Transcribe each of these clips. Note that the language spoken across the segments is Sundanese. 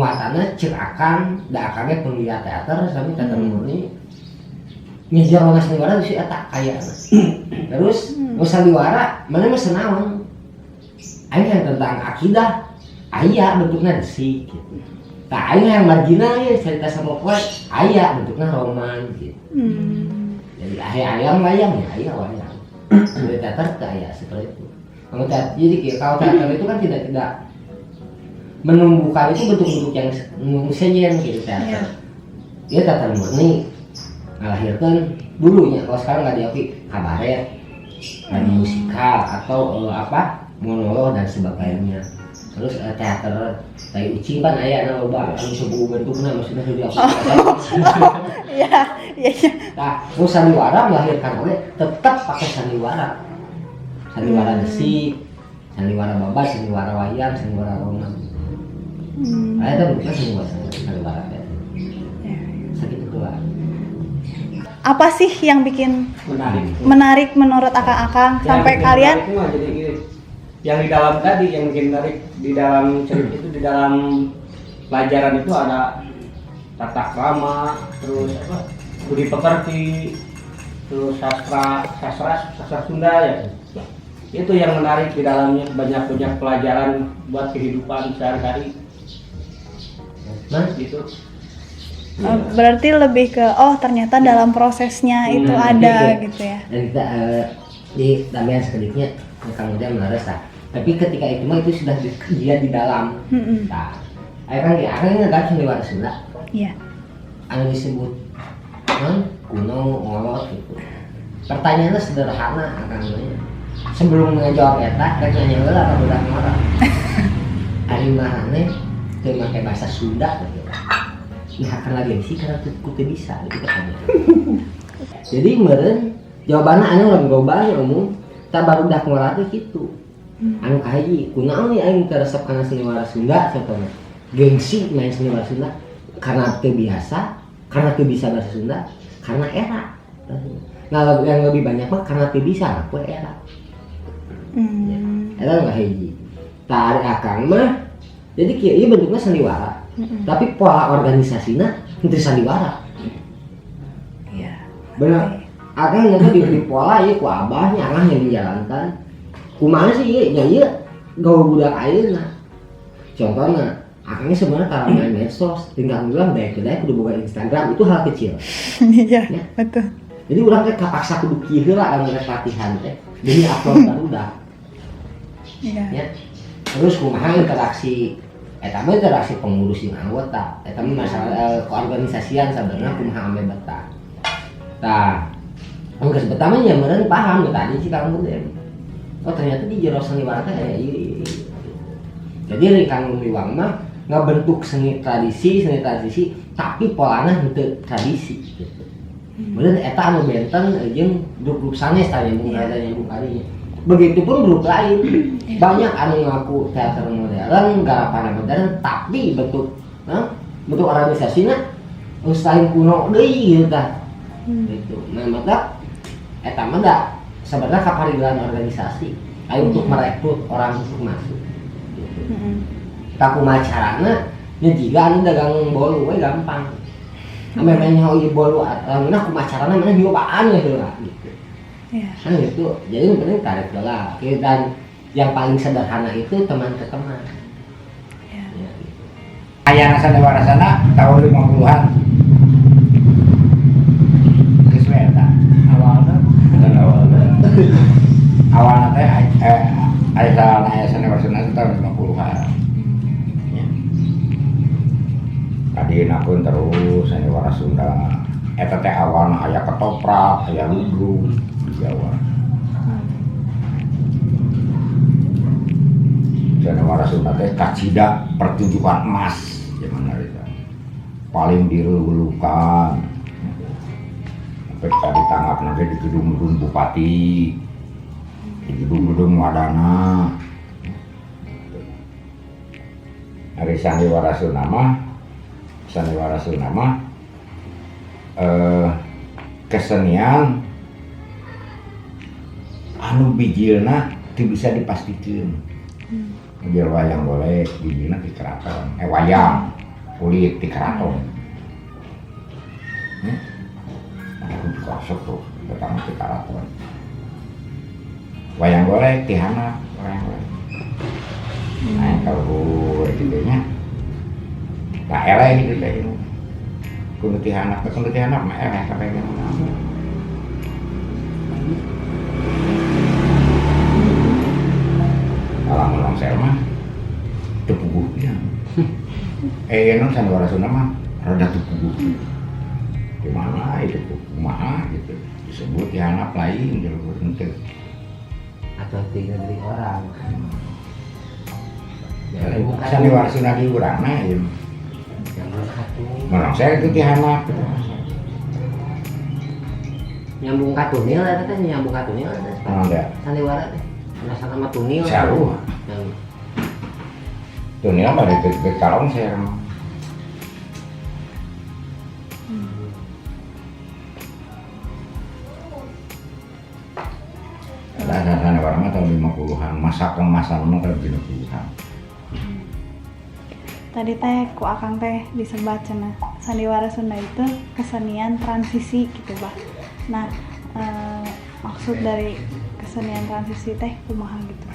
Muatanna cek akang da akangnya penggiat teater sami teater murni ngejar sandiwara di eta aya. Terus nu sandiwara mana mah senaon aing yang tentang akidah aya bentuknya desik gitu. Nah, aing yang marginal ya cerita sama poe aya bentuknya roman gitu. Jadi aya ayam wayang ya aya wayang. Di teater teu aya seperti itu. Kalau teater, jadi kayak kalau teater itu kan tidak tidak menumbuhkan itu bentuk-bentuk yang sejen gitu teater. Dia teater murni ngalahirkan dulunya, kalau sekarang nggak diakui kabaret dan musikal atau apa monolog dan sebagainya. Terus teater tai ucing kan aya na loba anu sebuah bentukna, maksudnya jadi aku. Iya. Nah, nu sandiwara melahirkan oleh tetap pakai sandiwara. Sandiwara desik, sandiwara babat, sandiwara wayang, sandiwara roman. Nah, itu bentuknya sandiwara sandiwara teh. Segitu doang. Apa sih yang bikin menarik menarik menurut akang-akang Yang sampai bikin kalian menarik mah jadi gini, yang di dalam tadi yang bikin menarik di dalam cerita itu, di dalam pelajaran itu ada tata krama, terus apa, budi pekerti, terus sastra sastra sastra Sunda ya. Itu yang menarik di dalamnya, banyak banyak pelajaran buat kehidupan sehari-hari. Nah, gitu. Berarti lebih ke oh ternyata dalam prosesnya itu ada gitu. Gitu ya. Dan kita di tambahan sedikitnya Kang Uda menarik lah. Tapi ketika itu mah itu sudah dia di dalam. Nah, ayo kan akan ngegarap sandiwara Sunda. Anu disebut non kuno ngolot gitu. Pertanyaannya sederhana akang nanya. Sebelum ngejawab eta, rek nanya heula ka budak ngora. Ari maraneh teu make bahasa Sunda gitu. Nah, akan lagi sih karena teu ku teu bisa gitu pertanyaan. Jadi meureun jawabanna anu lagi loba umum tak barudak ngora teh kitu. Anu kahiji, kunaon nih aing teu resep kana sandiwara Sunda contohnya. Gengsi main sandiwara Sunda karena teu biasa, karena teu bisa bahasa Sunda, karena era. Nah, yang lebih banyak mah karena teu bisa ngaku era. Eta nu kahiji. Tah, ari akang mah jadi kieu, ieu bentuknya sandiwara. Tapi pola organisasinya henteu sandiwara. Bener. Akang nyata di pola ieu ku abahnya, akang yang menjalankan. Kumaha sih ieu? Nya ieu gaul budak ayeuna. Contohnya, akangnya sebenarnya kalau main medsos, tinggal bilang daek daek kudu boga Instagram, itu hal kecil. Iya, Ya. betul. Jadi urang teh kapaksa kudu kieu heula anu rek latihan teh demi upload barudak. Ya. Terus kumaha interaksi eta mah, interaksi pengurus jeung anggota eta mah masalah keorganisasian sebenarnya kumaha ame betah. Tah, geus betah mah nya meureun paham nu tadi si Kang Budem. Oh, ternyata di jero sandiwara teh aya ieu ieu, ieu. Jadi ari Kang Lumiwang mah ngabentuk seni tradisi tapi polana henteu tradisi gitu. Meureun eta anu benten jeung grup-grup sanes tah nyambung rada nyambung kalinya. Begitupun grup lain. Banyak anu ngaku teater modern, garapan modern, tapi bentuk nah, bentuk organisasinya geus lain kuno deui gitu tah. Gitu. Nah, maka eta mah da sebenarnya kaparigelan organisasi ayo untuk merekrut orang untuk masuk gitu. Tak kumaha carana nya jiga anu dagang bolu we gampang. Ame main nyaho ieu bolu lamunna kumaha carana mana nyobaan we heula gitu. Kan gitu. Jadi yang penting tarik heula. Oke, dan yang paling sederhana itu teman ke teman. Ya, gitu. Ayana sandiwara sana tahun 50-an. Geus we eta. Awalnya. Dan awalnya. Awalnya teh aya aya sandiwara sana itu tahun 50-an. Ya. Kadienakeun terus sandiwara Sunda. Eta teh awalna aya ketoprak, aya ludruk di Jawa. Sandiwara Sunda teh kacida pertunjukan emas zaman harita. Paling dilulukan. Sampai tadi tanggap nanti di gedung-gedung bupati, di gedung-gedung wadana. Ari sandiwara Sunda mah, sandiwara Sunda mah kesenian anu bijilna teu bisa dipastikeun. Bijil wayang golek, bijilna di keraton, wayang. Kulit di keraton. Aku juga resep tuh, pertama di keraton. Wayang golek ti handap, wayang golek. Nah, kalau gitu nya. Tak eleh gitu teh. Kudu ti handap, kudu ti handap mah eleh kabeh ge. Kalau longser mah teu puguh pisan. Non sandiwara Sunda mah rada teu puguh. Di mana itu kumaha gitu. Disebut di handap lain di luhur henteu. Atau di negeri orang. Sandiwara Sunda di urangna ieu. Longser itu di handap. Nyambung ka tunil eta teh, nyambung ka tunil eta teh. Naon teh? Sandiwara teh. Penasaran sama tunil. Sarua. Tunil mah di kalongser mah. Ada sandiwara mah tahun 50-an, masa kemasan mah tahun 70-an. Tadi teh ku akang teh disebat cenah sandiwara Sunda itu kesenian transisi gitu bah. Nah, maksud dari kesenian transisi teh kumaha gitu?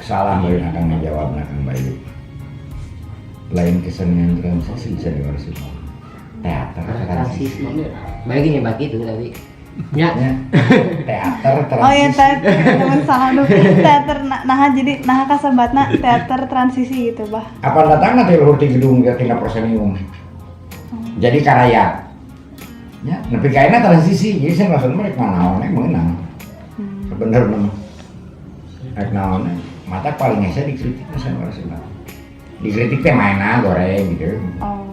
Salah bae akang ngajawab akang Bayu. Lain kesenian transisi sandiwara Sunda. Teater transisi. Bayu ge nyebat gitu tadi. Ya. Teater transisi. Oh iya, teater salah duh. Teater nah jadi nah kasebatna teater transisi gitu bah. Apa datangna teh luhur ti gedung ge tina prosenium. Jadi karaya. Ya, nepi ka ayeuna transisi. Jadi saya maksudna rek manaon we meunang. Sebenarnya mah. Rek naon we. Mata paling hese dikritik mah sandiwara Sunda. Dikritik teh mainan goreng gitu. Oh.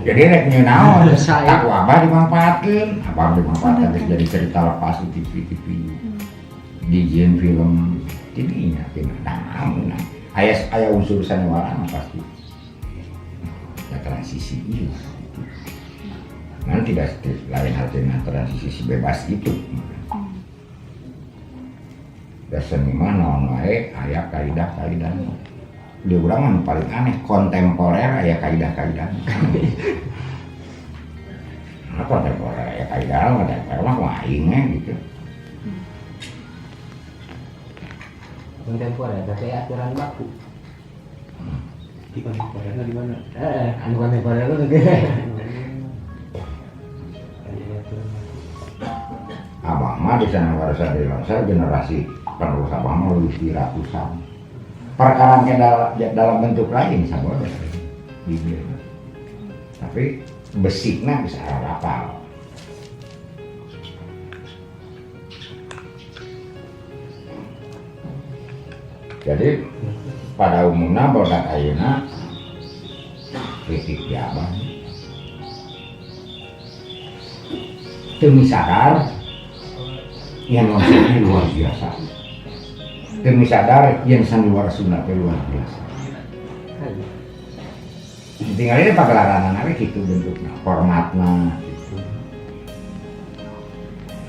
Jadi rek nyeun naon, tak ku abah dimanfaatkeun, abah dimanfaatkeun geus jadi cerita lepas di TV-TV. Dijieun film tidinya tina naon. Aya unsur sandiwara mah pasti. Ya transisi ieu. Nanti tidak lain artinya transisi si bebas itu. Da seni mah naon wae aya kaidah-kaidahna. Di urang mah paling aneh kontemporer aya kaidah-kaidah. Nah, kontemporer aya kaidah, kontemporer mah kumaha aing we gitu. Kontemporer tapi aturan baku. Di kontemporernya di mana? Anu kontemporer lu gitu. Abah mah di sana warisan di Longser generasi penerus abah mah lebih di ratusan. Perkara ke dalam bentuk lain sabodo di dieu. Tapi besikna bisa rapal. Jadi pada umumnya bodak ayeuna kritik di abah. Teu sadar yang longsernya luar biasa. Teu sadar yang sandiwara Sunda teh luar biasa. Tinggal ini pagelaran we kitu bentukna, formatna gitu.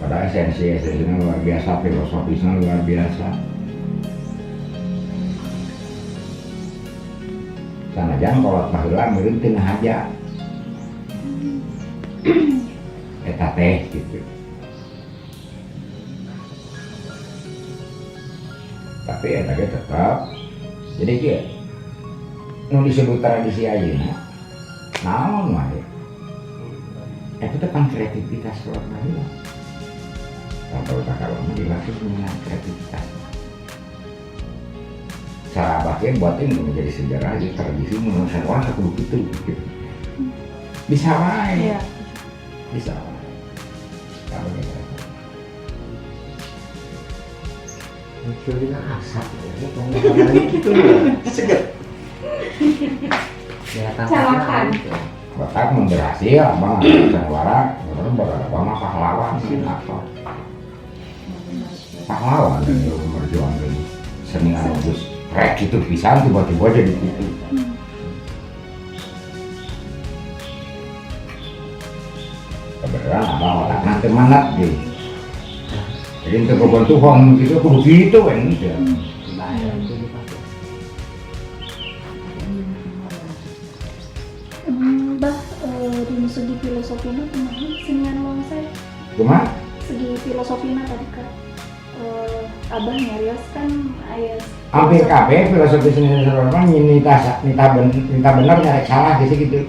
Padahal esensi-esensinya luar biasa, filosofisnya luar biasa. Sanajan kolot baheula meureun teu ngahaja. Eta teh gitu. Tapi eta ge tetep jadi kieu. Nu disebut tradisi ayeuna naon wae. Eta teh pan kreativitas kolot baheula. Sampai kalau mah dilatih punya kreativitas. Cara abah ge buatin menjadi sejarah jadi tradisi menurut saya orang kudu kitu gitu. Bisa wae. Iya. Bisa wae. Kalau gitu. Mikirin asap ya, ngomong gitu. Seger. Ya, Calakan. Batak mun berhasil, abang sandiwara, abang mah pahlawan sih apa? Pahlawan dan memperjuangkan seni anu geus rek gitu pisan tiba-tiba jadi gitu. Kebetulan abang otakna teu manat gitu. Jadi teu bogontuhong gitu kudu kitu we gitu. Segi filosofina kumaha senian longser? Kumaha? Segi filosofina tadi kan abah nyarios kan aya. Hampir kabeh filosofi seni mah nitah nitah ben, nitah bener nyarek salah gitu gitu.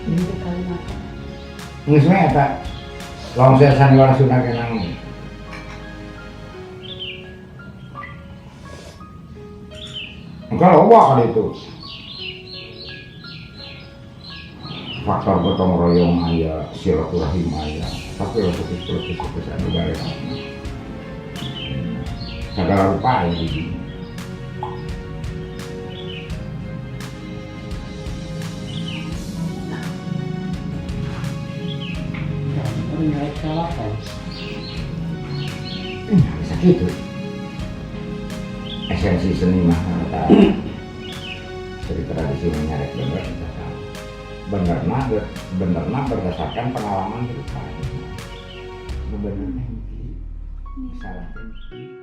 Ini kalimat. Geus we eta longser sandiwara Sunda kenang. Engka loba kali itu. Faktor gotong royong aya, silaturahim aya, tapi filosofi filosofi anu bare. Segala rupa aya di dinya. Nyarek salah kan. Bisa gitu. Esensi seni mah kata seni tradisi nyarek bener kita salah. Benerna berdasarkan pengalaman hidup. Benerna salah teh.